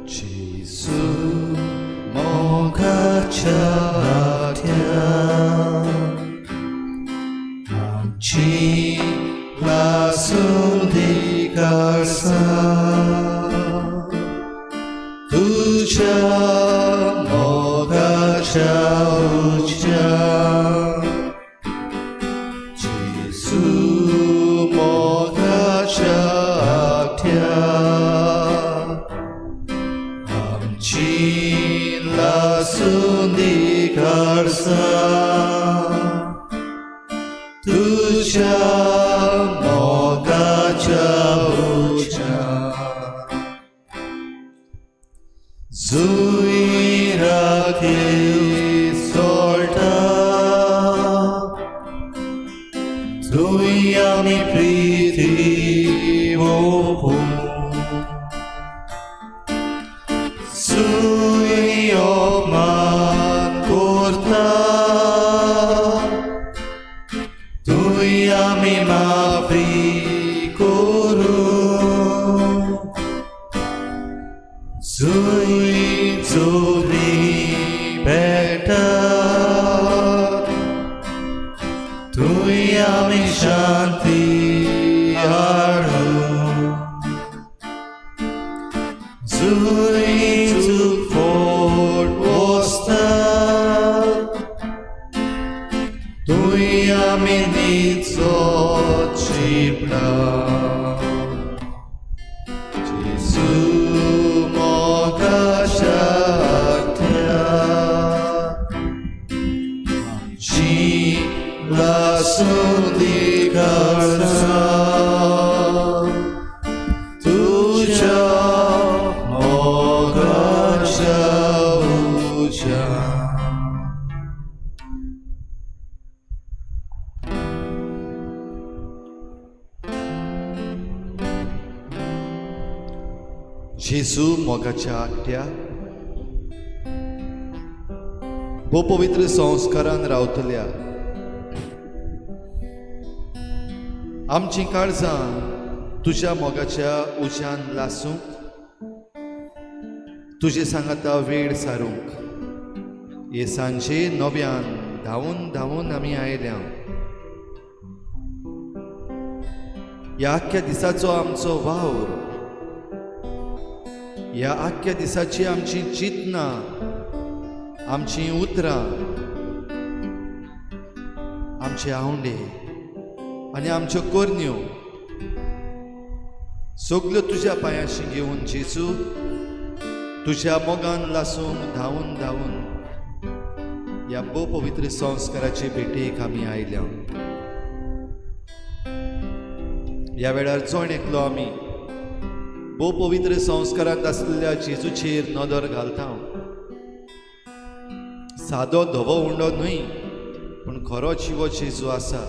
जेजू मोगाच्या आठ्या आमची लासून काळसा तुझ्या मोगाच्या उज्या जेजू मोगाच्या आठ्या आमची लासून काळसा तुझ्या मोगाच्या उज्या जुई राखी सोळटा तुई आमी प्रीती ओपू जुई अपमान करता तुई आमी माफी करू जुई जोरी बेटा तुई आमी शांती हाडू जुई चूक वसता तुई आमी निचो चिपडा जेजू मोगाच्या आठ्या आमची लासून काळसा तुझ्या मोगाच्या उज्या. जेजू मोगाच्या आट्या भोव पवित्र संस्कारान रावतल्या आमचीं काळजां तुज्या मोगाच्या उज्यान लासूंक तुजे सांगाता वेळ सारूंक हे सांजे नव्यान धांवून धांवून आमी आयल्या. ह्या आख्ख्या दिसाचो आमचो वावर, ह्या आख्ख्या दिसाची आमची चिंतनां, आमचीं उतरां, आमचे आवंडे आनी आमच्यो करण्यो सगल्यो तुज्या पांयाशी घेवन जेजू तुज्या मोगान लासूंक धांवून धांवून ह्या भोव पवित्र संस्काराचे भेटेक आमी आयल्या. ह्या वेळार जण एकलो आमी भोव पवित्र संस्कारांत आसलेल्या जेजूचेर नदर घालता. सादो धवो उंडो न्हय पूण खरो जिवो जेजू आसा.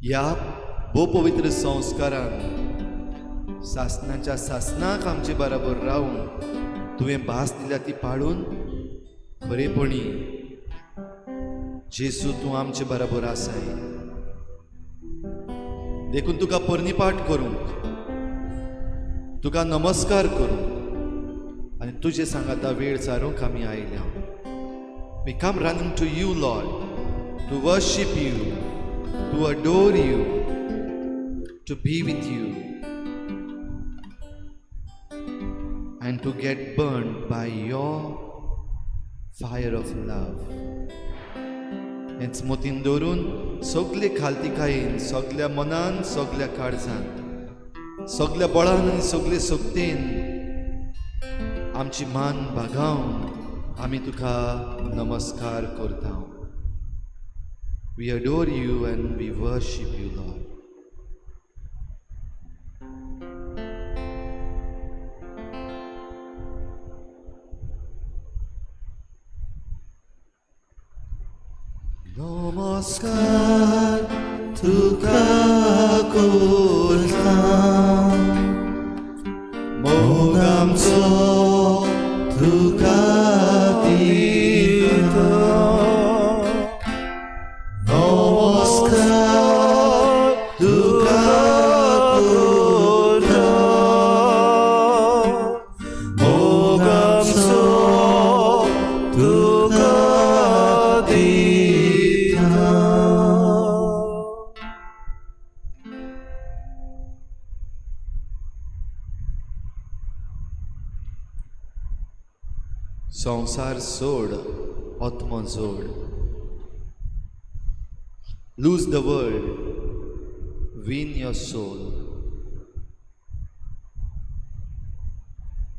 ह्या भोव पवित्र संस्कारान सासनाच्या सासनाक आमचे बराबर रावून तुवें भास दिल्या ती पाळून खरेपणी जेजू तूं आमचे बराबर आसाय. देखून तुका पर्णिपाठ करूंक, तुका नमस्कार करूंक आनी तुजे सांगाता वेळ सारूंक आमी आयल्या. We come running to you, Lord, to worship you, to adore you, to be with you, and to get burned by your fire of love. हेंच मतीन दवरून सगले खालतिकायेन, सगल्या मनान, सगल्या काळजान, सगल्या बळान आनी सगले शक्तेन आमची मान बागावन आमी तुका नमस्कार करता. We adore you and we worship you, Lord. नमस्कार तुका करता मोग आमचो तुका दिता. संवसार सोड, आत्मो जोड. Lose the world, win your soul.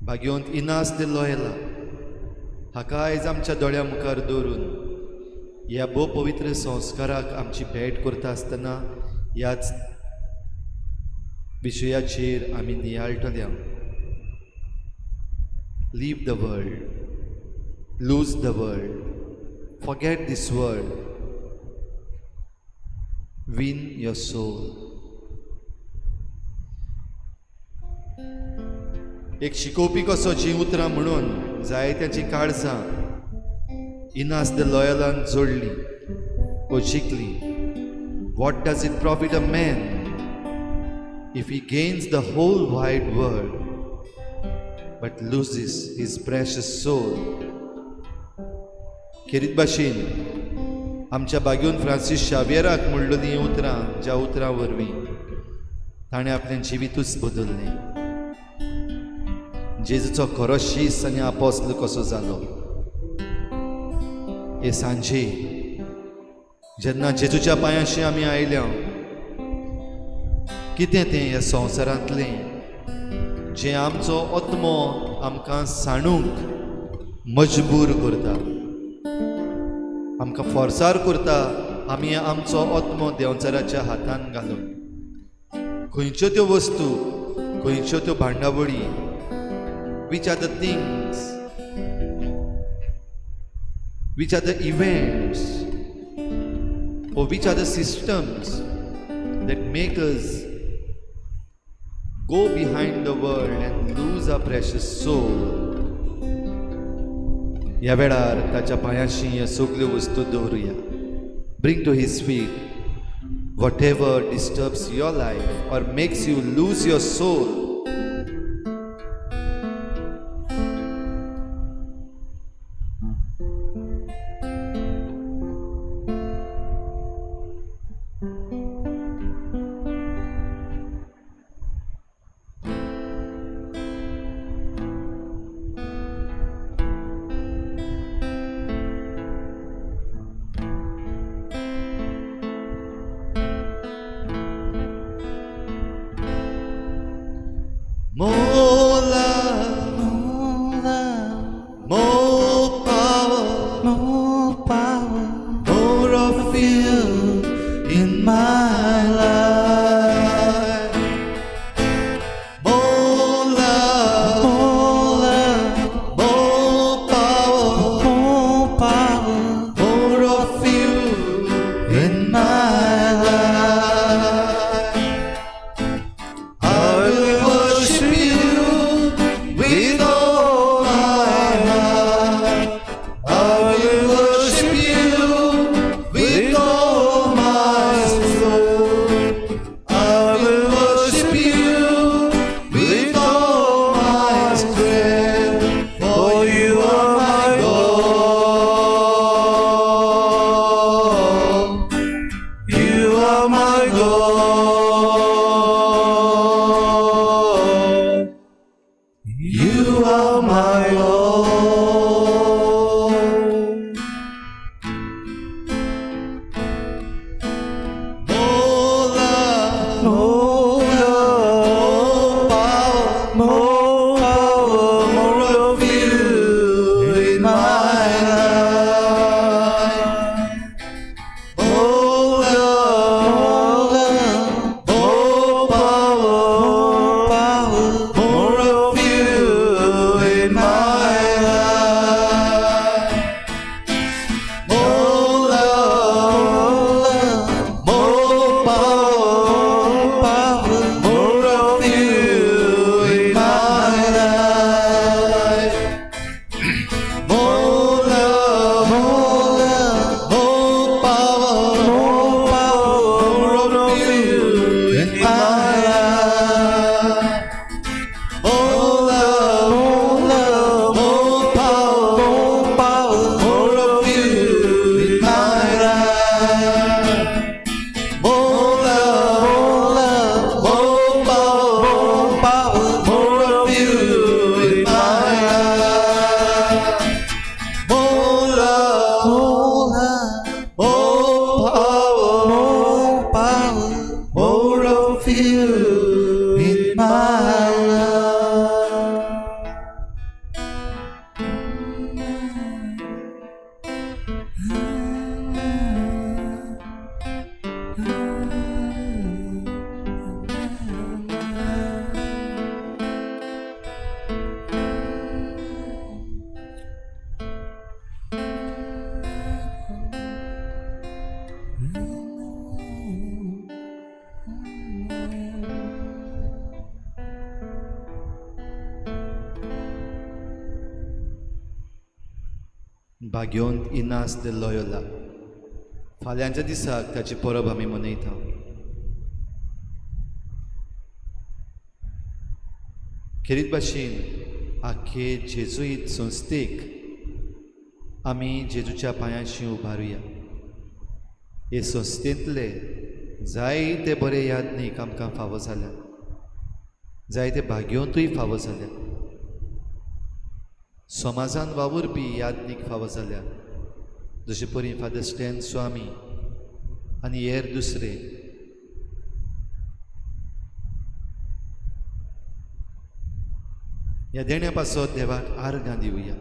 भाग्यवंत इनास दे लोयला हाका आयज आमच्या दोळ्या मुखार दवरून ह्या भोव पवित्र संस्काराक आमची भेट करता आसतना ह्याच विशयाचेर आमी नियाळटले. Leave the world, lose the world, forget this world, win your soul. एक शिकोवपी कसो जी उतरां म्हणून जायत्याची काळजां इनास the लॉयलान जोडली ओ जिखली. What does it profit a man if he gains the whole wide world but loses his precious soul? खेरीत भाशेन आमच्या बागेवन फ्रांसीस शावियराक म्हणलेलीं हीं उतरां, ज्या उतरां वरवीं ताणें आपलें जिवितूच बदल्लें, जेजूचो खरो शीस आनी आपोस्ल कसो जालो. हे सांजे जेन्ना जेजूच्या पांयांशी आमी आयल्या, कितें तें ह्या संवसारांतलें जें आमचो आत्मो आमकां सांडूंक मजबूर करता, आमकां फोर्सार करता आमी आमचो आत्मो देंवचाराच्या हातान घालून? खंयच्यो त्यो वस्तू, खंयच्यो त्यो भांडावळी, which are the things, which are the events, or which are the systems that make us go behind the world and lose our precious soul? ह्या वेळार ताच्या पांयांशी ह्यो सगल्यो वस्तू दवरुया. Bring to his feet whatever disturbs your life or makes you lose your soul. More love, More love, more power, more power, more of you in my life. More love, more love, more power, more power, more of you in my life. I will worship you with all my heart. I will worship you with all my soul. I will worship you with all my strength, for you are my God. You are my God. You are my Lord. More love, more love, more power, more power, more of you in my life. More love, more love, भाग्योंत Inas de Loyola, फाल्यांच्या दिसाक ताची परब आमी मनयता. खेरीत भाशेन आख्खे जेजुईत संस्थेक आमी जेजूच्या पांयांशी उबारुया. हे संस्थेंतले जायते बरे यादनीक आमकां फावो जाल्यात, जायते भाग्योंतूय फावो जाल्यात, समाजान वावुरपी यादनीक फावो जाल्यात, जशे परी फादर स्टॅन स्वामी आनी हेर दुसरे. ह्या देण्या पासत देवाक आर्गां दिवया.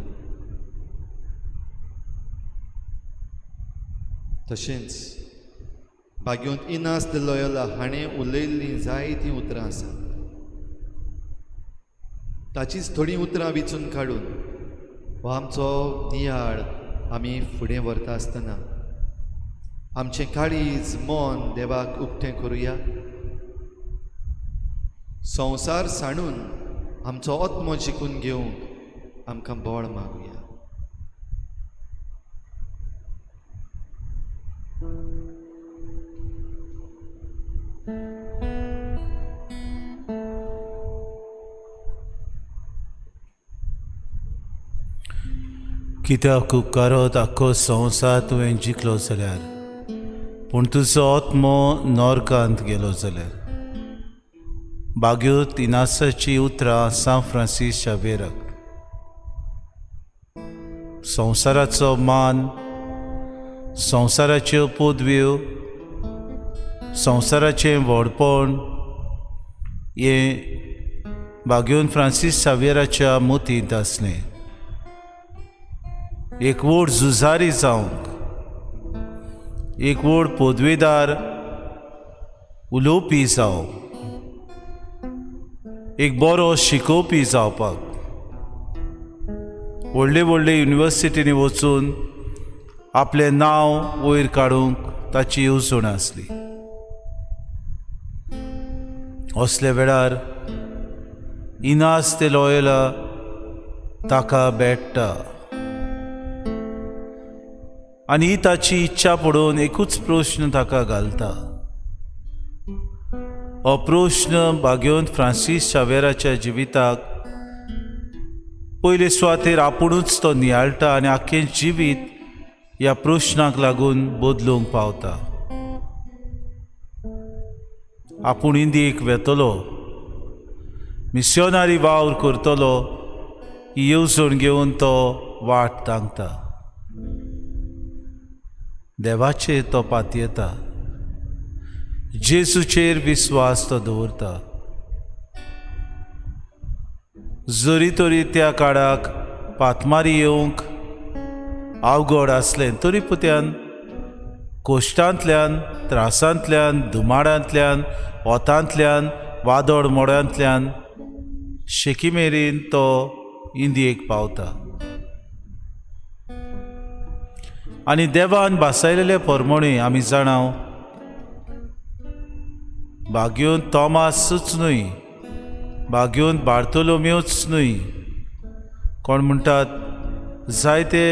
तशेंच भाग्योंत इनास दे लोयोला हाणें उलयल्लीं जायतीं उतरां आसात, ताचीच थोडीं उतरां विचून काडून हो आमचो नियाळ आमी फुडें व्हरता आसतना आमचें काळीज मन देवाक उक्तें करुया. संवसार सांडून आमचो आत्मो जिखून घेवंक आमकां बळ मागुया. कित्याक उपकारत आख्खो संवसार तुवें जिखलो जाल्यार, पूण तुजो आत्मो नॉर्कांत गेलो जाल्यार. बाग्योत इनासाची उतरां सांत फ्रांसीस शावेराक. संवसाराचो मान, संवसाराच्यो पदव्यो, संवसाराचें व्हडपण हें बाग्योन फ्रांसीस शावेराच्या मतींत आसलें. एक व्हड झुजारी जावंक, एक व्हड पदवेदार उलोवपी जावंक, एक बरो शिकोवपी जावपाक, व्हडले व्हडले युनिवर्सिटींनी वचून आपलें नांव वयर काडूंक ताची येवजण आसली. असल्या वेळार इनास दे लोयोला ताका भेट्टा आनी ताची इच्छा पडोवन एकूच प्रश्न ताका घालता. हो प्रश्न भाग्योन फ्रांसीस शावेराच्या जिविताक पयले सुवातेर आपुणूच तो नियाळटा आनी आख्खें जिवीत ह्या प्रश्नाक लागून बदलूंक पावता. आपूण इंदियेक वेतलो, मिशनरी वावर करतलो ही येवजण घेवन तो वाट तांकता. देवाचेर तो पातयेता, जेजूचेर विस्वास तो दवरता. जरी तरी त्या काळाक पातमारी येवंक अवघड आसलें तरी पुत्यान कोश्टांतल्यान, त्रासांतल्यान, धुमाडांतल्यान, वतांतल्यान, वादळ मोडांतल्यान शेकी मेरेन तो इंदियेक पावता. आनी देवान भासायलेले परमणे आमी जाणाव भाग्योन तॉमासूच न्हय, भाग्योन बार्तोलोम्योच न्हय, कोण म्हणटात जायते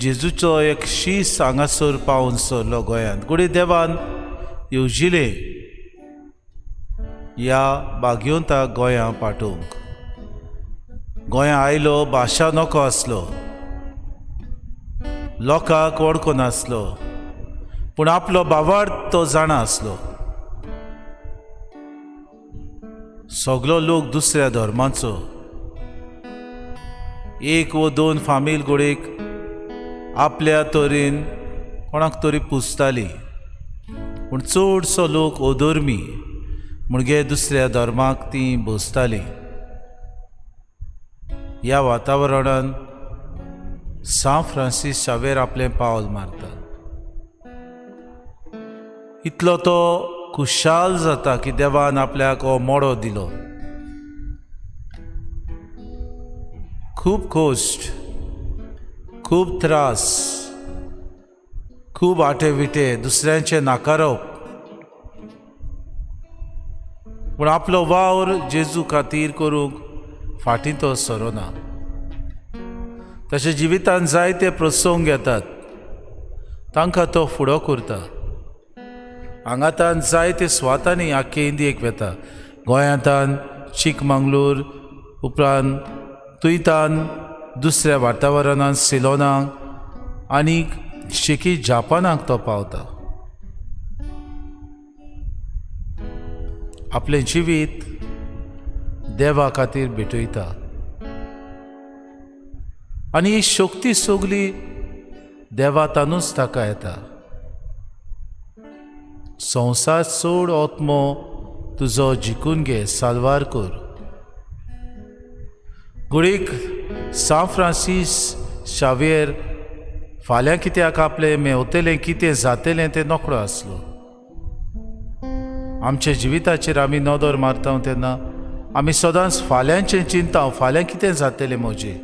जेजूचो एक शीस हांगासर पावून सरलो गोंयांत. घडये देवान येवजिलें ह्या भाग्योंताक गोंयां पाठोवंक. गोंयां आयलो, भाशा नको आसलो, लोकांक वळखो नासलो, पूण आपलो भावार्थ तो जाणा आसलो. सगलो लोक दुसऱ्या धर्माचो, एक वो दोन फामील घडयेक आपल्या तरेन कोणाक तरी पुजताली, पूण चडसो लोक अधर्मी म्हणगे दुसऱ्या धर्माक ती बसताली. ह्या वातावरणान सांत फ्रांसीस शावेर आपलें पावल मारता. इतलो तो खुशाल जाता की देवान आपल्याक हो मोडो दिलो. खूब कश्ट, खूब त्रास, खूब आटे विटे, दुसऱ्यांचे नाकारप, पूण आपलो वावर जेजू खातीर करूंक फाटीं तो सरोना. ताच्या जिवितांत जायते प्रसंग येतात, तांकां तो फुडो करता. हांगातान जायते सुवातांनी आख्खे इंडियेक वता, गोंयांतान चिकमंगलूर, उपरांत तुयतान दुसऱ्या वातावरणांत सिलोनाक आनी शेकी जापानाक तो पावता. आपलें जिवीत देवा खातीर भेटयता आनी ही शक्ती सगली देवातानूच ताका येता. संवसार चड आत्मो तुजो जिखून घे, साल्वार कर. घडीक सांत फ्रांसीस शावियेर फाल्यां कित्याक आपलें मेवतलें, कितें जातलें तें नकळो आसलो. आमच्या जिविताचेर आमी नदर मारता तेन्ना आमी सदांच फाल्यांचें चिंता, फाल्यां कितें जातलें म्हजें,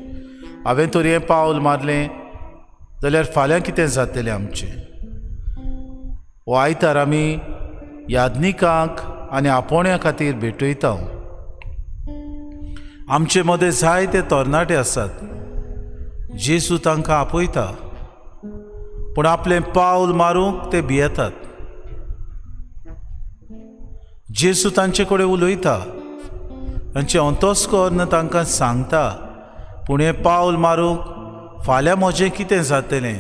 हांवें तर हें पावल मारलें जाल्यार फाल्यां कितें जातलें आमचें. हो आयतार आमी यादनिकांक आनी आपोवण्या खातीर भेटयता. आमचे मदें जायते तरणाटे आसात, जेजू तांकां आपयता, पूण आपलें पावल मारूंक ते भियेतात. जेजू तांचे कडेन उलयता, तांचें अंतस्कर्ण तांकां सांगता, पूण हें पावल मारूंक फाल्यां म्हजें कितें जातलें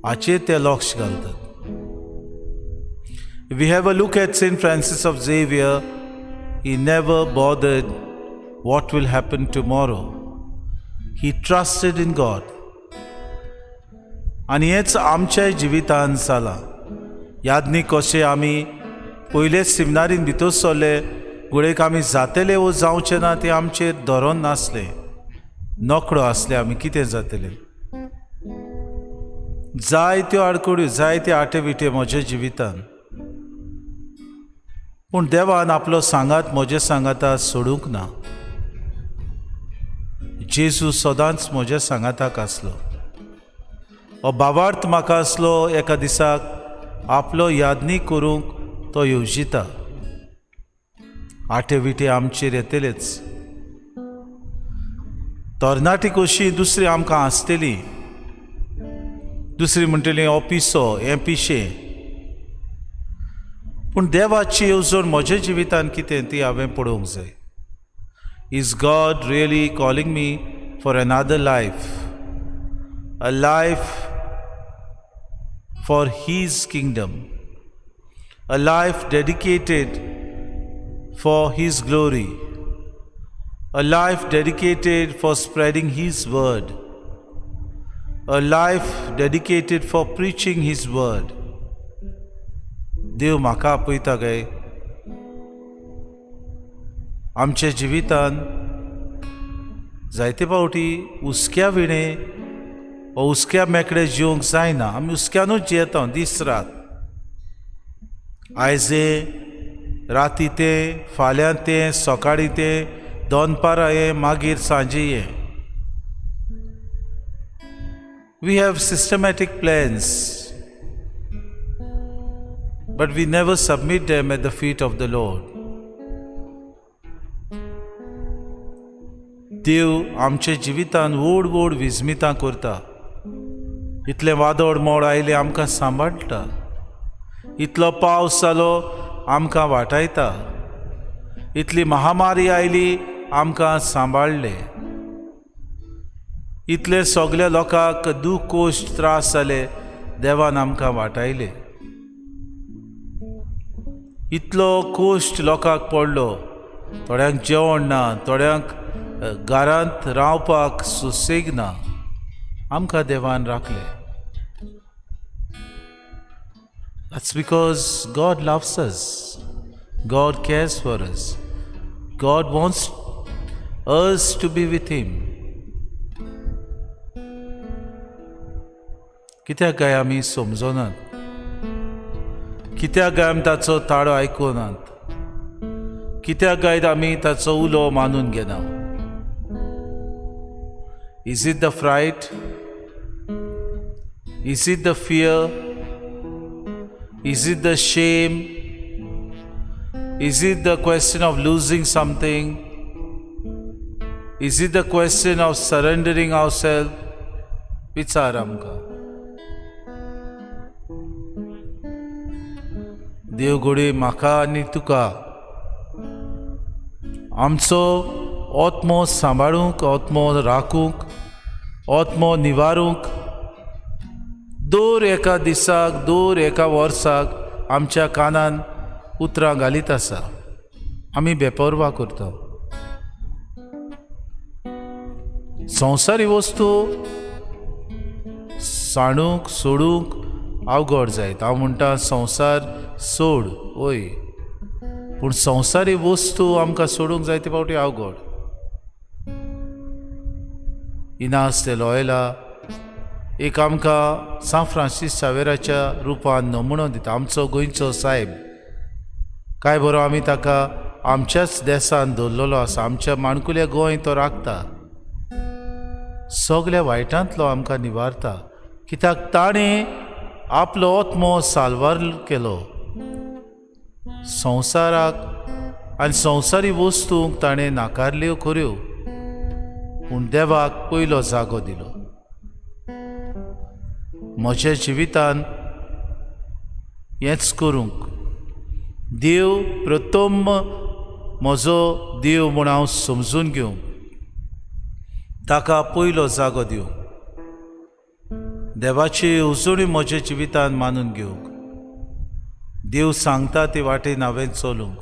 हाचेर ते लक्ष घालतात. We have a look at Saint Francis of Xavier. He never bothered what will happen tomorrow. He trusted in God. आनी हेंच आमच्या जिवितांत जालां. यादनी कशें आमी पयलेच सिमनारीन भितर सरले, घडयेक आमी जातले वो जावचें ना तें आमचेर धरोन नासलें, नकळो आसले आमी कितें जातलें. जायत्यो आडखळ्यो, जायते आटे विटे म्हज्या जिवितान, पूण देवान आपलो सांगात म्हज्या सांगाता सोडूंक ना. जेजू सदांच म्हज्या सांगाताक आसलो. हो भावार्थ म्हाका आसलो एका दिसाक आपलो यादनी करूंक तो येवजिता. आटे विटे आमचेर येतलेच, तरणाटी कशी दुसरी आमकां आसतली, दुसरी म्हणटली हो पिसो, हें पिशें. पूण देवाची येवजण म्हज्या जिवितान कितें ती हांवें पळोवंक जाय. Is God really calling me for another life, a life for his kingdom, a life dedicated for his glory, a life dedicated for spreading his word, a life dedicated for preaching his word. देव म्हाका आपयता काय? आमच्या जिवितान जायते फावटी हुस्क्या विणें वा हुस्क्या मेकळे जिवंक जायना. आमी हुस्क्यानूच जियेता दीस रात. आयज हें, राती तें, फाल्यां तें, सकाळीं तें, दनपारां हें, मागीर सांजे हें. We have systematic plans, but we never submit them at the feet of the Lord. देव आमच्या जिवितान व्हड व्हड विस्मितां करता. इतलें वादळ मोड आयलें आमकां सांबाळटा, इतलो पावस जालो आमकां वाटायता, इतली महामारी आयली आमकां सांबाळ्ळे, इतले सगल्या लोकांक दूख कोश्ट त्रास जाले देवान आमकां वाटायले. इतलो कोश्ट लोकांक पडलो, थोड्यांक जेवण ना, थोड्यांक घरांत रावपाक सुसेग ना, आमकां देवान राखले. That's because God loves us. God cares for us. God wants us to be with Him. कित्याक काय आमी समजनात? कित्याक काय आमी ताचो ताळो आयकुनात? कित्याक काय आमी ताचो उलो मानून घेना? Is it the fright? Is it the fear? Is it the shame? Is it the question of losing something? Is it the question of surrendering ourselves? विचार आमकां. देव घडये म्हाका आनी तुका आमचो आत्मो सांबाळूंक, आत्मो राखूंक, आत्मो निवारूंक दर एका दिसाक, दर एका वर्साक आमच्या कानान उतरां घालीत आसा. आमी बेपर्वा करता. संवसारी वस्तू सांडूंक सोडूंक अवघड जायत. हांव म्हणटा संवसार सोड, वय, पूण संवसारी वस्तू आमकां सोडूंक जायते फावटी अवघड. इनास दे लॉयला एक आमकां सांत फ्रांसीस सावेराच्या रुपान नमुनो दिता. आमचो गोंयचो सायब काय बरो आमी ताका आमच्याच देसान दवरलेलो आसा. आमच्या माणकुल्या गोंय तो राखता, सगल्या वायटांतलो आमकां निवारता. कित्याक ताणें आपलो आत्मो साल्वार केलो. संवसाराक आनी संवसारी वस्तूंक ताणें नाकारल्यो खऱ्यो, पूण देवाक पयलो जागो दिलो. म्हज्या जिवितान हेंच करूंक देव प्रथम म्हजो देव म्हूण हांव समजून घेवंक, ताका पयलो जागो दिवंक, देवाची येवजणी म्हज्या जिवितान मानून घेवंक, देव सांगता ते वाटेन हांवें चलूंक,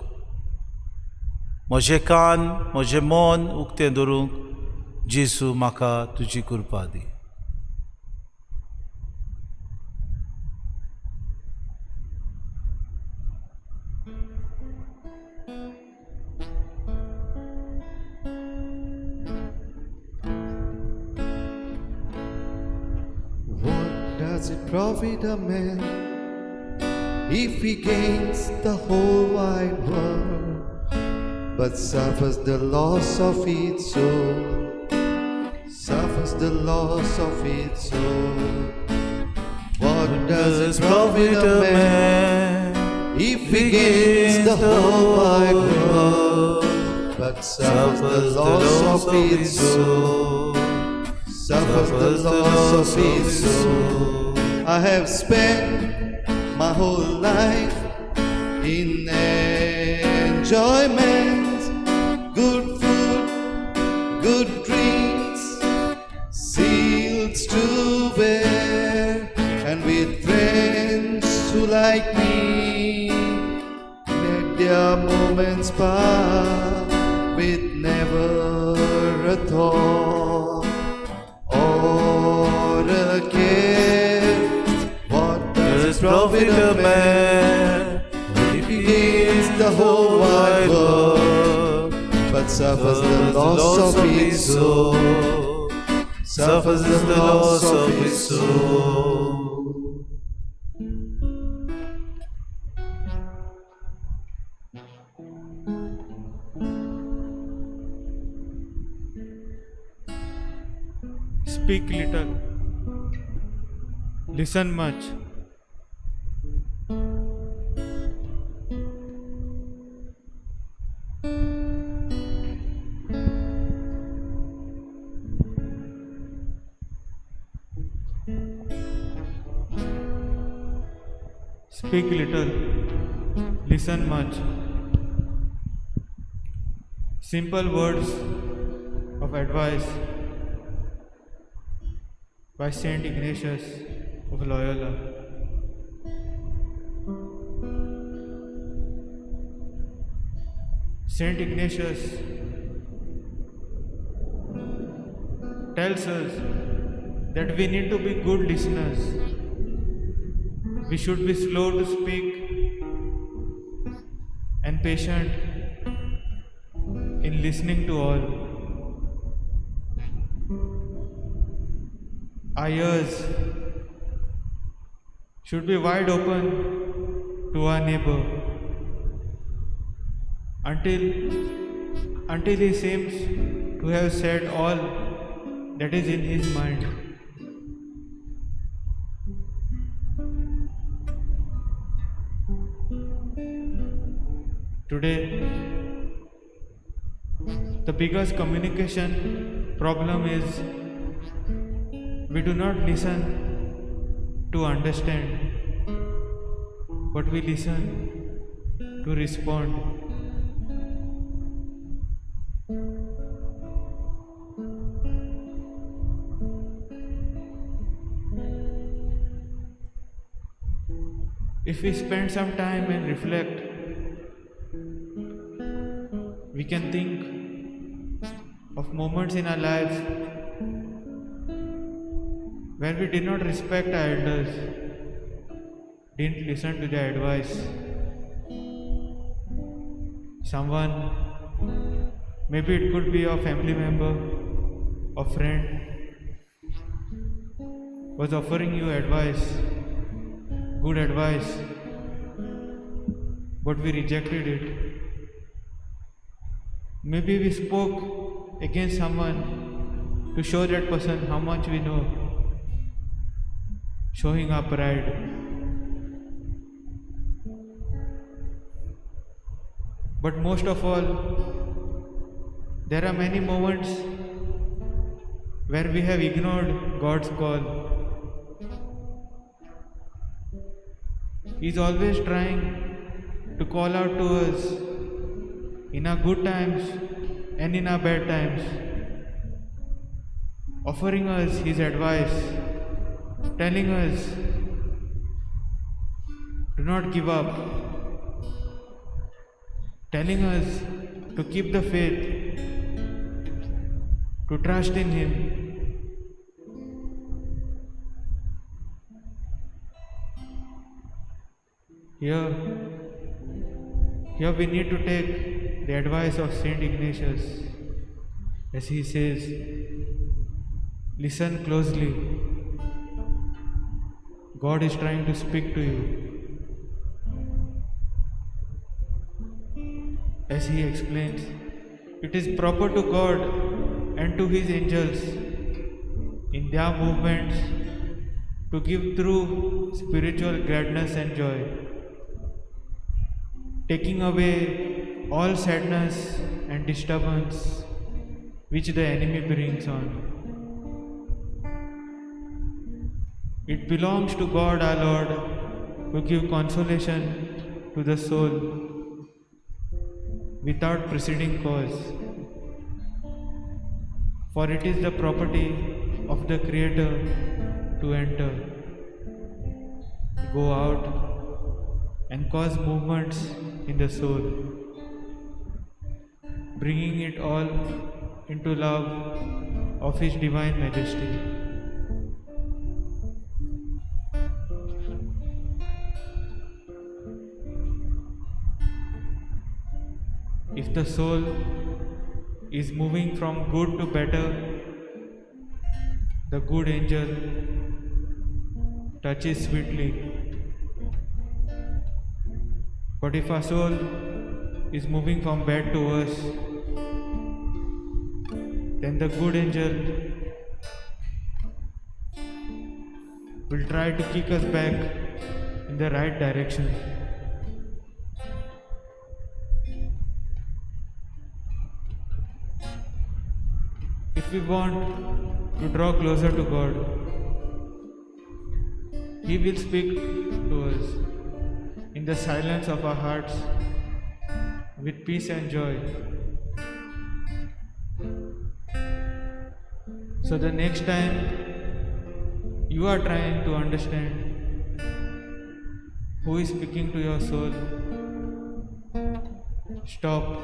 म्हजें कान म्हजें मन उक्तें दवरूंक जेजू म्हाका तुजी कृपा दी. Does it profit a man if he gains the whole wide world, but suffers the loss of its soul? Suffers the loss of its soul. What does it profit a man if he gains the whole wide world, but suffers the loss of its soul? Suffers the loss of its soul. I have spent my whole life in enjoyment, good food, good drinks, silks to wear, and with friends who like me, let their moments pass with never a thought or a care. What does it profit a man if he gains the whole wide world, but suffers the loss of his soul? Suffers the loss of his soul. Speak little, listen much. Speak little, listen much. Simple words of advice by Saint Ignatius of Loyola. Saint Ignatius tells us that we need to be good listeners. We should be slow to speak and patient in listening to all. Our ears should be wide open to our neighbor until he seems to have said all that is in his mind. Today, the biggest communication problem is We do not listen to understand, but we listen to respond. If we spend some time and reflect, we can think of moments in our lives where we did not respect our elders, didn't listen to their advice. Someone, maybe it could be your family member or friend, was offering you advice, good advice, but we rejected it. Maybe we spoke against someone to show that person how much we know, showing our pride. But most of all, there are many moments where we have ignored God's call. He is always trying to call out to us in our good times and in our bad times, offering us His advice, telling us, do not give up, telling us to keep the faith, to trust in Him. Here we need to take the advice of Saint Ignatius, as he says, listen closely. God is trying to speak to you. As he explains, it is proper to God and to His angels in their movements to give true spiritual gladness and joy, taking away all sadness and disturbance which the enemy brings on. It belongs to God our Lord to give consolation to the soul without preceding cause, for it is the property of the Creator to enter, go out, and cause movements in the soul, bringing it all into love of His divine majesty. If the soul is moving from good to better, the good angel touches sweetly. But if our soul is moving from bad to worse, then the good angel will try to kick us back in the right direction. If we want to draw closer to God, He will speak to us in the silence of our hearts with peace and joy. So the next time you are trying to understand who is speaking to your soul, stop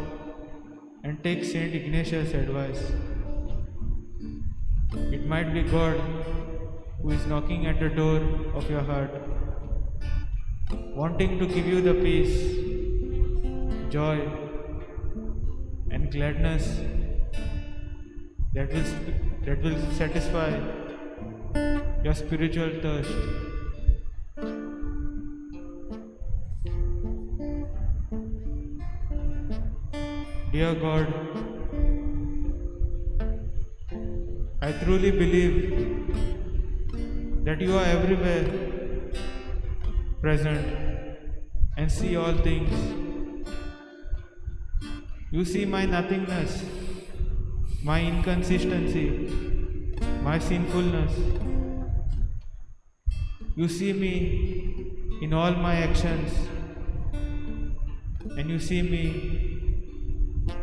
and take Saint Ignatius' advice. It might be God who is knocking at the door of your heart, wanting to give you the peace, joy, and gladness that will satisfy your spiritual thirst. Dear God, I truly believe that you are everywhere present and see all things. You see my nothingness, my inconsistency, my sinfulness. You see me in all my actions, and you see me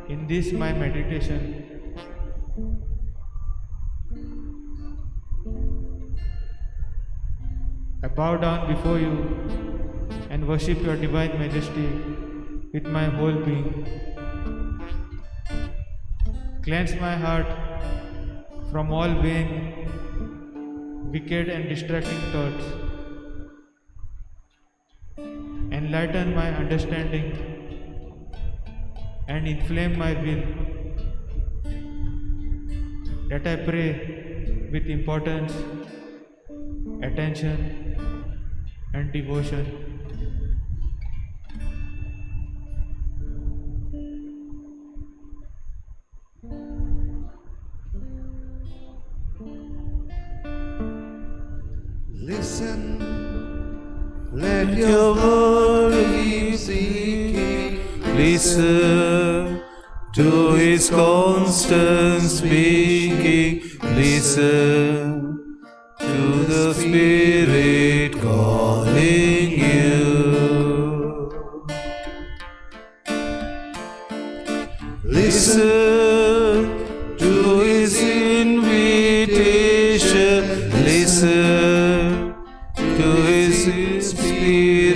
in this my meditation. I bow down before you and worship your divine majesty with my whole being. Cleanse my heart from all vain, wicked and distracting thoughts. Enlighten my understanding and inflame my will, that I pray with importance, attention and devotion. Listen, let your heart keep seeking. Listen to his constant speaking. Listen to the Spirit calling you. Listen to his invitation. Listen to his inspiration.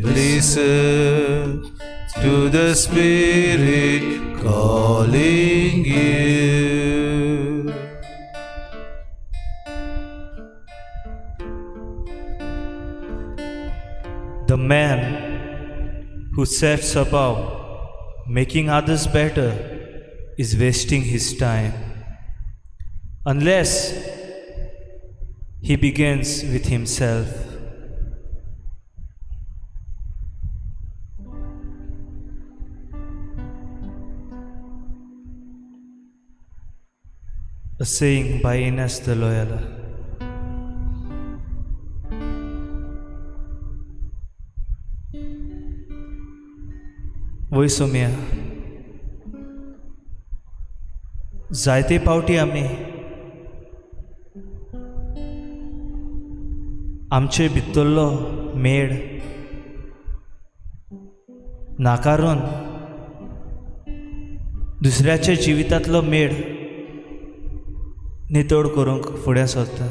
Listen to the Spirit calling you. The man who sets about making others better is wasting his time unless he begins with himself. A saying by Ines de Loyola. वय सोम्या, जायते पावटी आमी आमचे भितरलो मेळ नाकारून दुसऱ्याच्या जिवितांतलो मेळ नितळ करूंक फुडें सरता.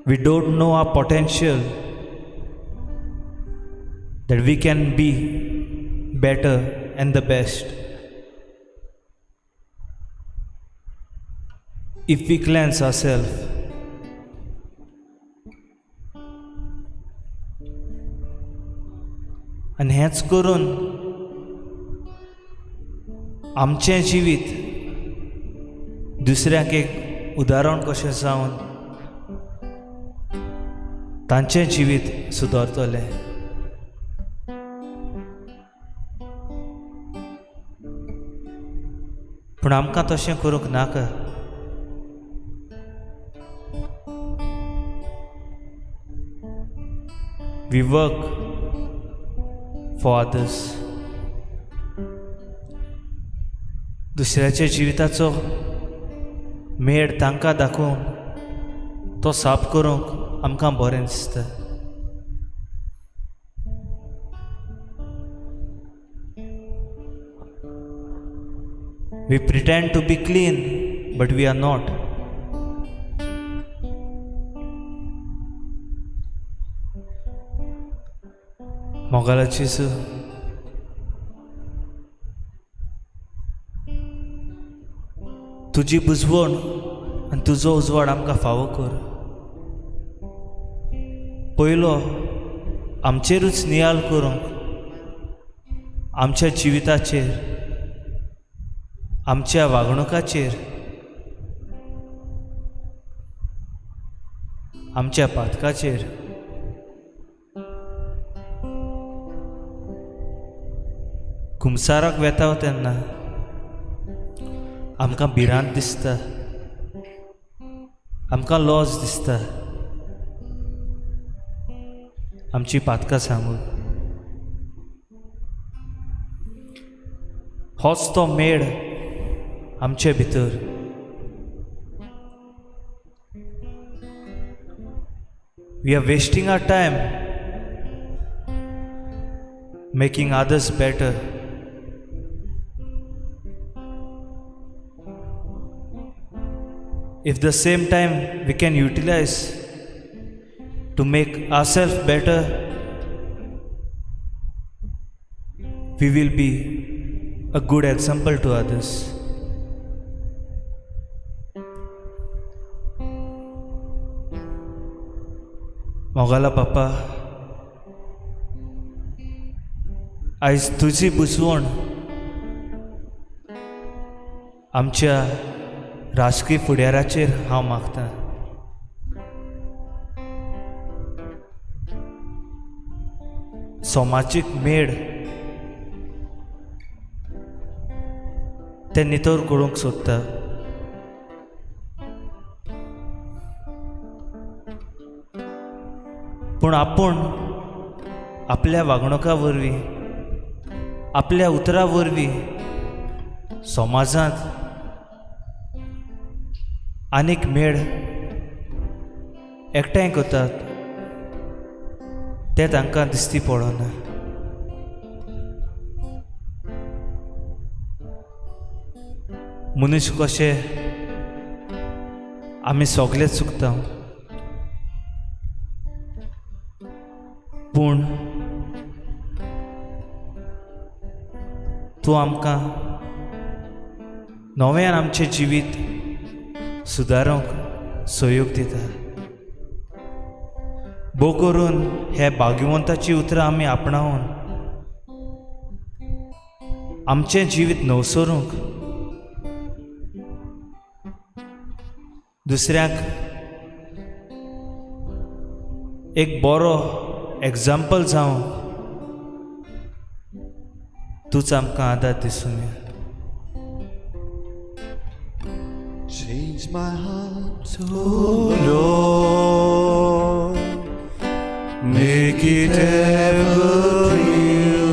We don't know our potential, that we can be better and the best if we cleanse ourselves. आनी हेंच करून आमचें जिवीत दुसऱ्यांक एक उदाहरण कशें जावन तांचें जिवीत सुदारतलें. पूण आमकां तशें करूंक नाका. We work for others. दुसऱ्याच्या जिविताचो मेळ तांकां दाखोवन तो साफ करूंक आमकां बरें दिसता. We pretend to be clean, but we are not. मोगालाची जेजू, तुजी बुजवण आनी तुजो उजवाड आमकां फावो कर. पयलो आमचेरूच नियाळ करूंक, आमच्या जिविताचेर, आमच्या वागणुकाचेर, आमच्या पातकाचेर. कुमसाराक वेता तेन्ना आमकां भिरांत दिसता, आमकां लॉज दिसता आमची पातकां सांगूंक. होच तो मेळ आमचे भितर. We are wasting our time making others better. If the same time we can utilize to make ourselves better, we will be a good example to others. मोगाला बापा, आयज तुजी बुजवण आमच्या राजकीय फुडाराचेर हांव मागतां. समाजीक मेळ ते नितळ करूंक सोदता. पूण आपूण आपल्या वागणुका वरवीं, आपल्या उतरां वरवीं समाजांत आनीक मेळ एकठांय करतात तें तांकां दिश्टी पडना. मनीस कशे आमी सगळे चुकता, पूण तूं आमकां नव्यान आमचें जिवीत सुदारूंक सहयोग दिता. भोव करून हे भाग्यवंताची उतरां आमी आपणावन आमचें जिवीत नवसरूंक, दुसऱ्यांक एक बरो एग्जाम्पल जावंक तूंच आमकां आदार दिसून. Change my heart, O Lord, make it ever new.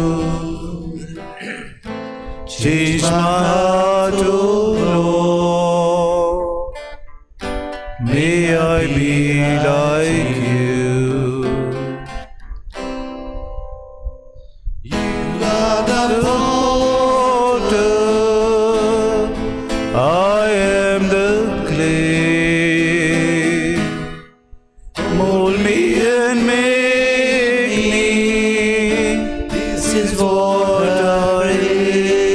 Change my heart, O Lord, may I be like you. You are the Potter, I am the clay. Mold me and make me. This is what I pray.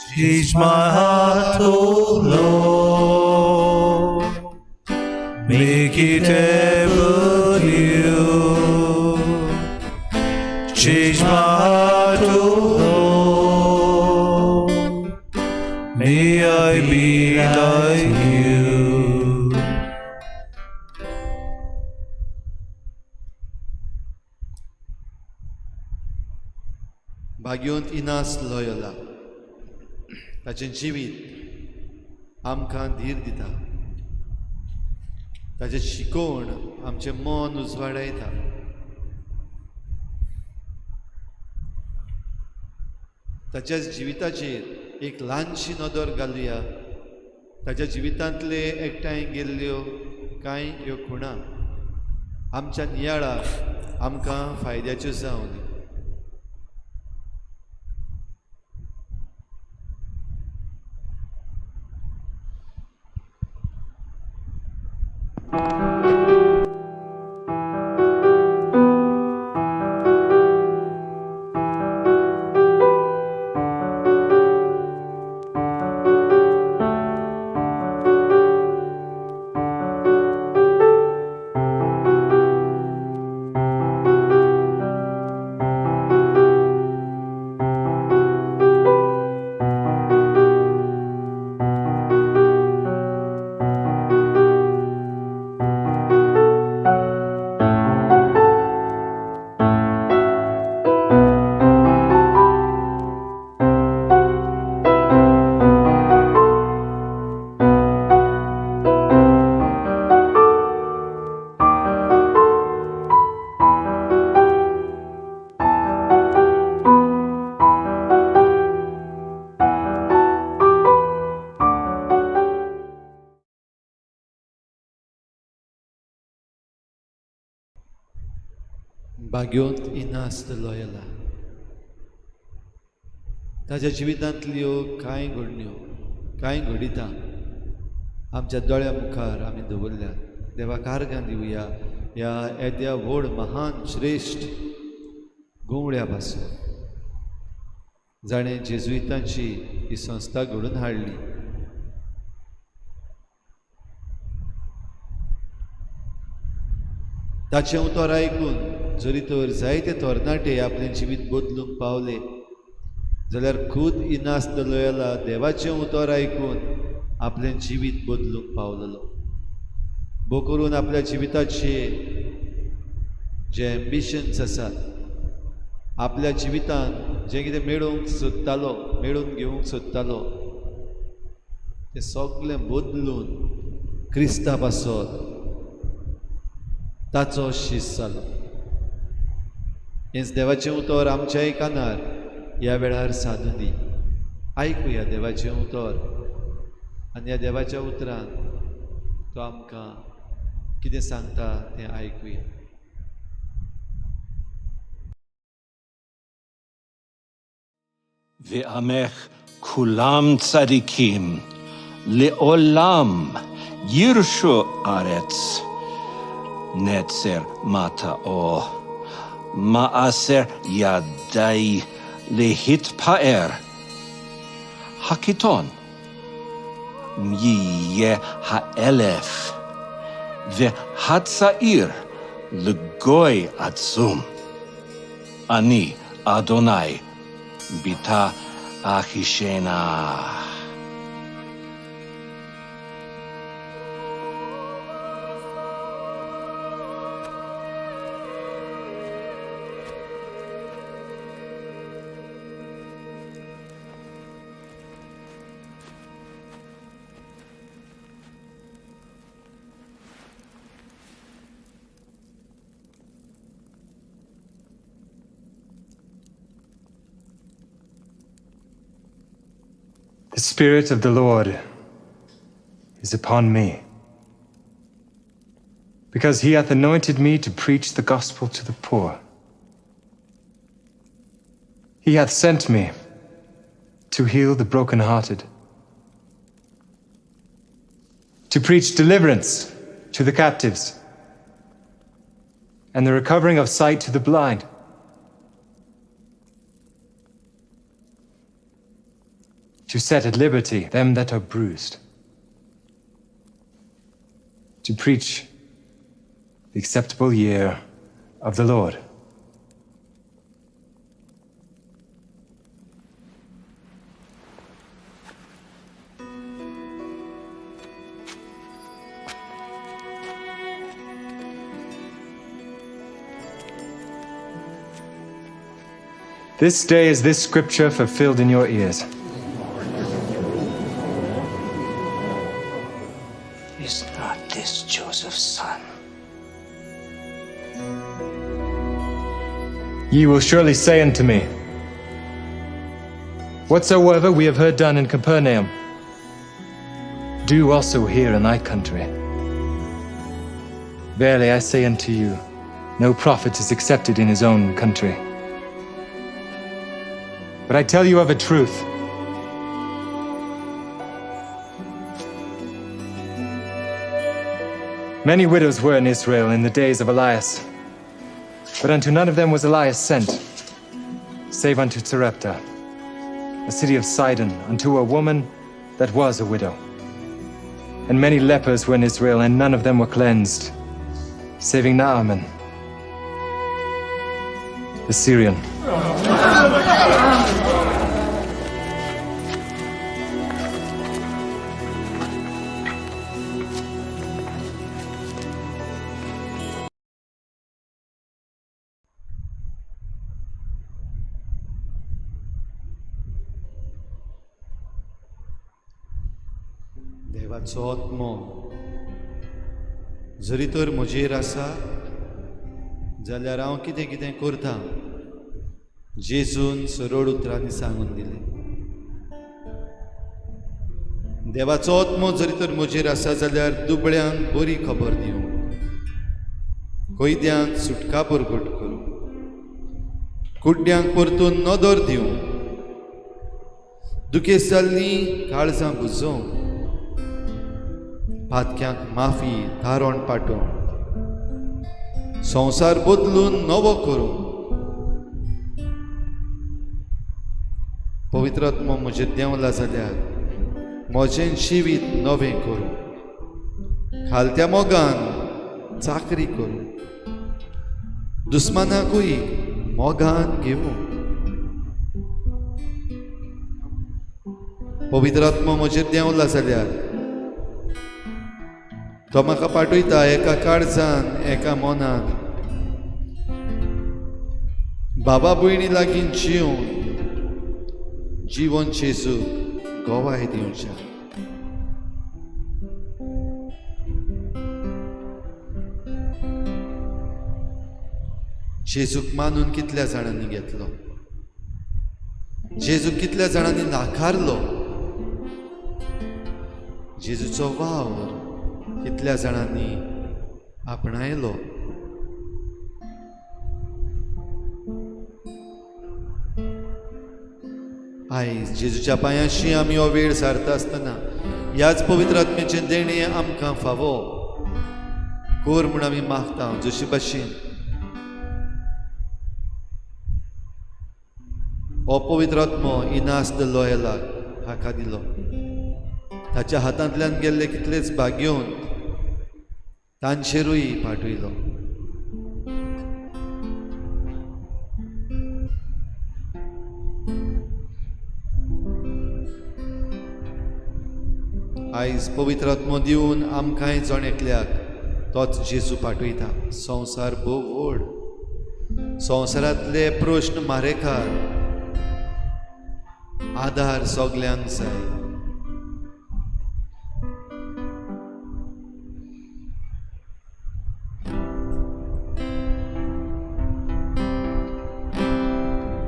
Change my heart, O Lord. Make it ever new. Change my heart, O Lord. May I be like you. भाग्यवंत Inas Loyola ताचें जिवीत आमकां धीर दिता. ताचें शिकोवण आमचें मन उजवाडायता. ताच्या जिविताचेर एक ल्हानशी नदर घालुया. ताच्या जिवितांतले एकठांय गेल्ल्यो कांय ह्यो खुणा आमच्या नियाळाक आमकां फायद्याच्यो जावन. भाग्योंत इनास the Loyola ताज्या जिवितांतल्यो कांय घडण्यो कांय घडितां आमच्या दोळ्या मुखार आमी दवरल्यात. देवाक आर्गां दिवया ह्या येद्या व्हड महान श्रेश्ठ गुंवळ्या पासून जाणें जेजुइतांची ही संस्था घडोवन हाडली. ताचें उतर आयकून जरी तर जायते तरणाटे आपलें जिवीत बदलूंक पावले जाल्यार खूद इनास the Loyola देवाचें उतर आयकून आपलें जिवीत बदलूंक पावलेलो. भो करून आपल्या जिविताचे जे एम्बिशन्स आसात, आपल्या जिवितांत जें कितें मेळोवंक सोदतालो, मेळोवन घेवंक सोदतालो तें सगळें बदलून क्रिस्ता पासत ताचो शीस जालो. हेंच देवाचें उतर आमच्याय कानार ह्या वेळार सादूं दी. आयकुया देवाचें उतर आनी ह्या देवाच्या उतरान तो आमकां कितें सांगता तें आयकुया. ועמך כולם צדיקים, לעולם יירשו ארץ. נצר מטעו, מעשר ידי להתפאר. הקיטון יהיה האלף, והצעיר לגוי עצום. אני אדוני ביתה אחישנה. The Spirit of the Lord is upon me, because he hath anointed me to preach the gospel to the poor. He hath sent me to heal the brokenhearted, to preach deliverance to the captives, and the recovering of sight to the blind, to set at liberty them that are bruised, to preach the acceptable year of the Lord. This day is this scripture fulfilled in your ears. Is not this Joseph's son? Ye will surely say unto me, whatsoever we have heard done in Capernaum, do also here in thy country. Verily I say unto you, no prophet is accepted in his own country. But I tell you of a truth, many widows were in Israel in the days of Elias, but unto none of them was Elias sent, save unto Sarepta, a city of Sidon, unto a woman that was a widow. And many lepers were in Israel, and none of them were cleansed, saving Naaman, the Syrian. देवाचो आत्मो जरी तर म्हजेर आसा जाल्यार हांव कितें कितें करता जेजून सरळ उतरांनी सांगून दिलें. देवाचो आत्मो जरी तर म्हजेर आसा जाल्यार दुबळ्यांक बरी खबर दिवंक, कैद्यांक सुटका परगट करूंक, कुड्ड्यांक परतून नदर दिवंक, दुखेस्त जाल्लीं काळजां बुजोवंक, पातक्यांक माफी तारण पाटोवंक, संवसार बदलून नवो करूंक। पवित्र आत्मो म्हजेर देंवला जाल्यार म्हजें जिवीत नवें करूं, खालत्या मोगान चाकरी करूं, दुस्मानाकूय मोगान घेवूं। पवित्र आत्मो म्हजेर देंवला जाल्यार तो म्हाका पाठयता एका काळजान एका मनान बाबा भयणी लागीं जिवन जिवन जेजूक गवाय दिवच्या। जेजूक मानून कितल्या जाणांनी घेतलो, जेजूक कितल्या जाणांनी नाकारलो, जेजूचो वावर कितल्या जाणांनी आपणायलो। आयज जेजूच्या पांयांशी आमी हो वेळ सारता आसतना ह्याच पवित्र आत्म्याचें देणें आमकां फावो कर म्हूण आमी मागता। जशी भाशेन हो पवित्र आत्मो इनास the लोयलाक हाका दिलो, ताच्या हातांतल्यान गेल्ले कितलेच भाग्यवंत तांचेरूय पाठयलो। आयज पवित्र आत्मो दिवन आमकांय जण एकल्याक तोच जेजू पाठयता। संवसार भोव व्हड, संवसारांतले प्रश्न मारेकार, आधार सगल्यांक जाय।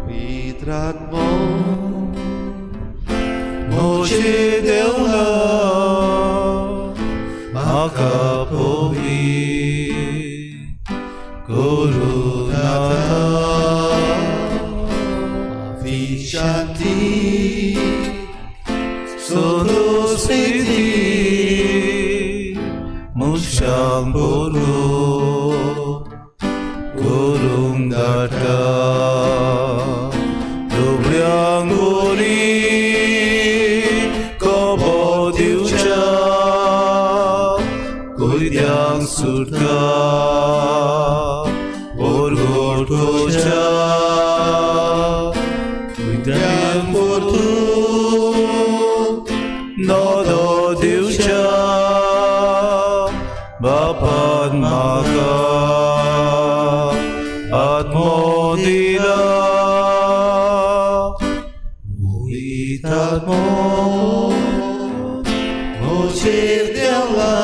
पवित्र आत्मो म्हजेर देंवला म्हाका पवित्र करूं नाका, माफी शांती संतुश्टी मनशांक करूंक धाडटा, दुबळ्यांक बरी खबर दिवच्या, कैद्यांक सुटका परगट करच्या, कैद्यांक परतून नदर दिवच्या, बापान म्हाका आत्मो दिला। पवित्र आत्मो म्हजेर देंवला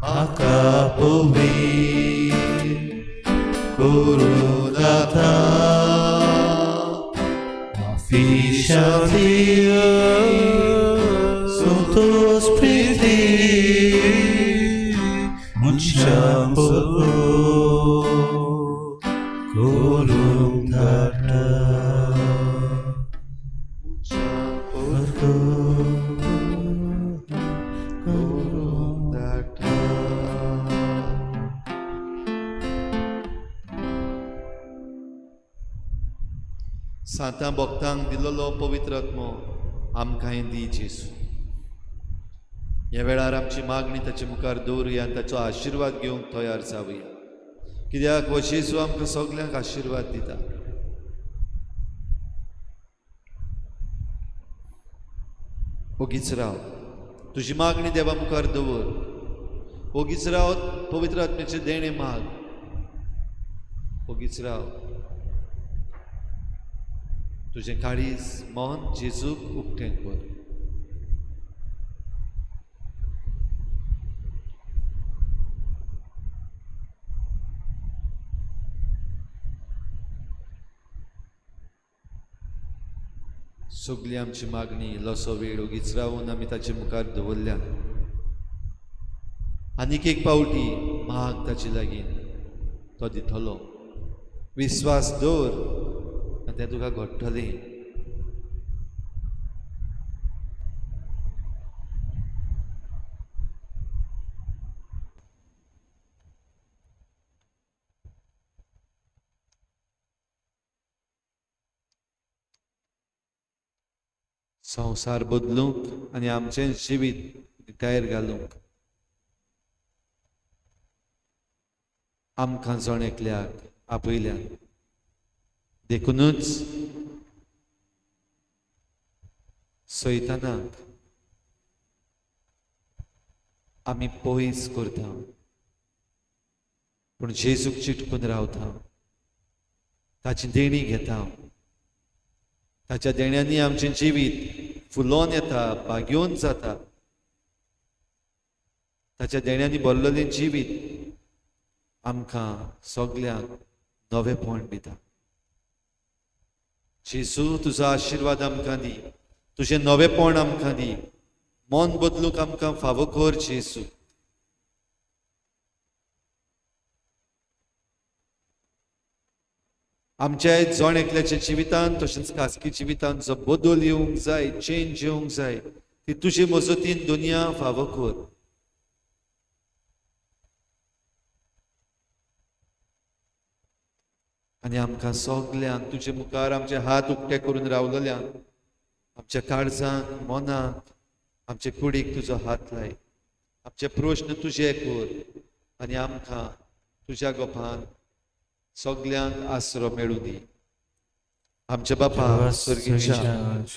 म्हाका पवित्र करूं दाता, माफी शांती संतोष प्रिती मनशांक करूंक धाडटा। सांतां भक्तांक दिल्लो पवित्र आत्मो आमकांय दी जेजू। ह्या वेळार आमची मागणी ताचे मुखार दवरुया आनी ताचो आशिर्वाद घेवंक तयार जावया, कित्याक हो जेजू आमकां सगल्यांक आशिर्वाद दिता। ओगीच राव, तुजी मागणी देवा मुखार दवर, ओगीच राव, पवित्र आत्म्याचें देणें माग, ओगीच राव, तुजें काळीज मन जेजूक उक्तें कर। सगली आमची मागणी इल्लोसो वेळ ओगीच रावून आमी ताचे मुखार दवरल्या। आनीक एक पावटी माग ताचे लागीं, तो दितलो। विस्वास दवर आनी तें तुका घडटलें. संवसार बदलूंक आनी आमचें जिवीत टायर घालूंक आमकां जण एकल्याक आपयल्यान. देखुनूच सैतानाक आमी पयस करता, पूण जेजूक चिटकून रावता, ताची देणी घेता. ताच्या देण्यांनी आमचें जिवीत फुलोन येता, बागेवन जाता. ताच्या देण्यांनी भरलेलें जिवीत आमकां सगल्यांक नवेपण दिता. जेजू, तुजो आशिर्वाद आमकां दी, तुजें नवेपण आमकां दी, मन बदलूंक आमकां फावो कर जेजू. आमच्या जण एकल्याच्या जिवितान तशेंच खासगी जिवितान जो बदल येवंक जाय, चेंज येवंक जाय, ती तुजे मजतीन दुनिया फावो कर. आनी आमकां सगल्यांक तुजे मुखार आमचे हात उक्ते करून रावलेल्यांक, आमच्या काळजांक, मनाक, आमचे कुडीक तुजो हात लाय. आमचे प्रश्न तुजे कर आनी आमकां तुज्या गोपान सगल्यांक आसरो मेळूं दी. आमच्या बापा स्वर्गीच्या,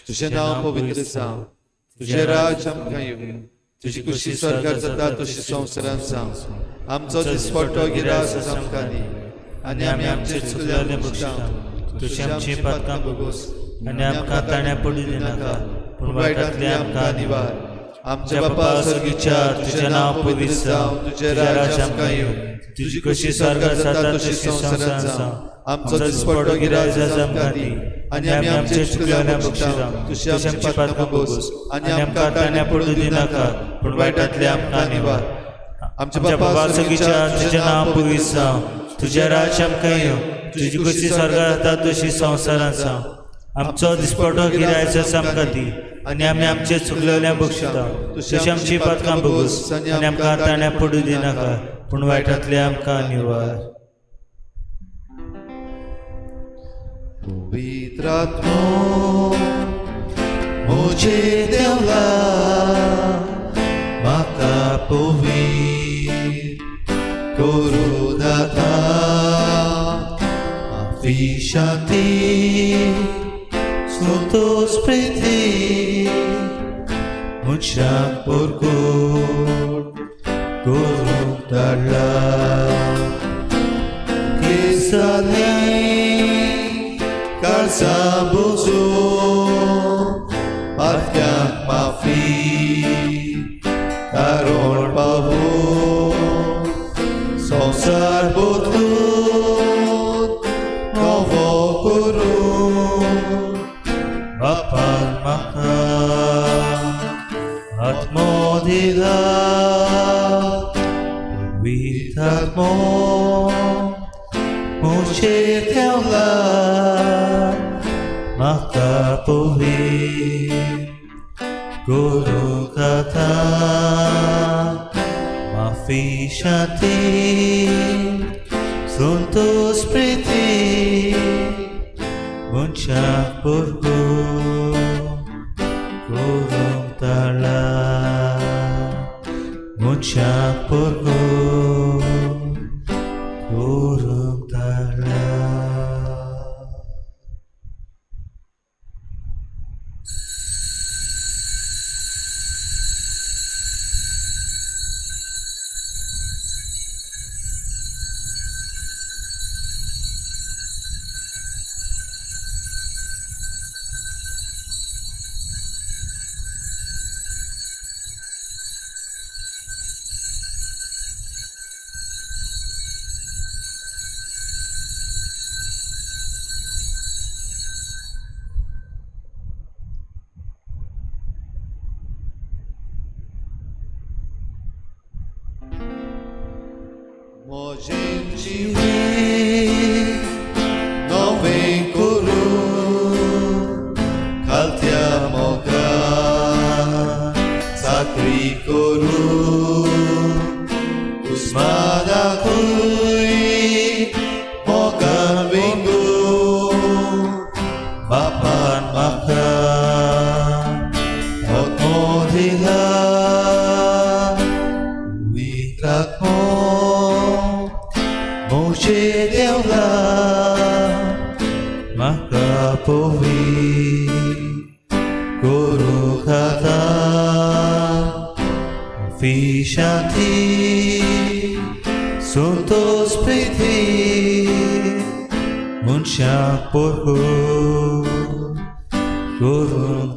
तुजें नांव पवित्र जावं, तुजें राज आमकां येवं, तुजी खुशी स्वर्गार जाता तशी संवसारांत जावं. आमचो दिसपट्टो गिरास आमकां दी आनी आमी आमचे चुकलें बक्षता, तुझे आमची पातकां भोगोस आनी आमकां ताण्या पडूं दिनाका, पूण वायटांतले आमकां निवार. आमच्या बापा स्वर्गीच्या, तुजें नांव पवित्र जावं, तुजें राज आमकां येवं, तुजी खुशी स्वर्गार जाता तशी संवसारांत जावं. आमचो दिसपट्टो गिरास आमकां दी आनी आमी आमचे चुकलें बक्षता, तुझे आमची पातकां भोगोस आनी आमकां ताण्या पडूं दिनाका, पूण वायटांतले आमकां निवार. आमच्या बापा स्वर्गीच्या, तुजें नांव पवित्र जावं, तुजें राज आमकां येवं, तुजी खुशी स्वर्गार जाता तशी संवसारांत जावं. आमचो दिसपट्टो गिरास आमकां दी आनी आमी आमचे चुकलेल्या बक्षता, तुझे आमची पातकां भोगोस आनी आमकां ताण्या पडूं दिनाका, पूण वायटांतले आमकां निवार. पवित्र आत्मो म्हजेर देंवला, म्हाका पवित्र करूं दाता. माफी, शांती, संतोष, प्रीती मनशाक परगट करूंक धाडला. केसांनी काळजां बुजून पातक्यांक माफी तारण पावून संवसार बदलून नवो करून बापान म्हाका आत्मो दिला, पवित्र आत्मो म्हजेर देंवला, म्हाका पवित्र करूंक आतां. माफी, शांती, संतोष, प्रीती मनशाक परगट करूंक धाडला, मनशाक परगट करूंक धाडला. म्हजें जिवीत राखो मोजे देवला म्हाका पोवी करूं खाता फिशांती संतोष प्रिती मनशाक पोरको करूंक.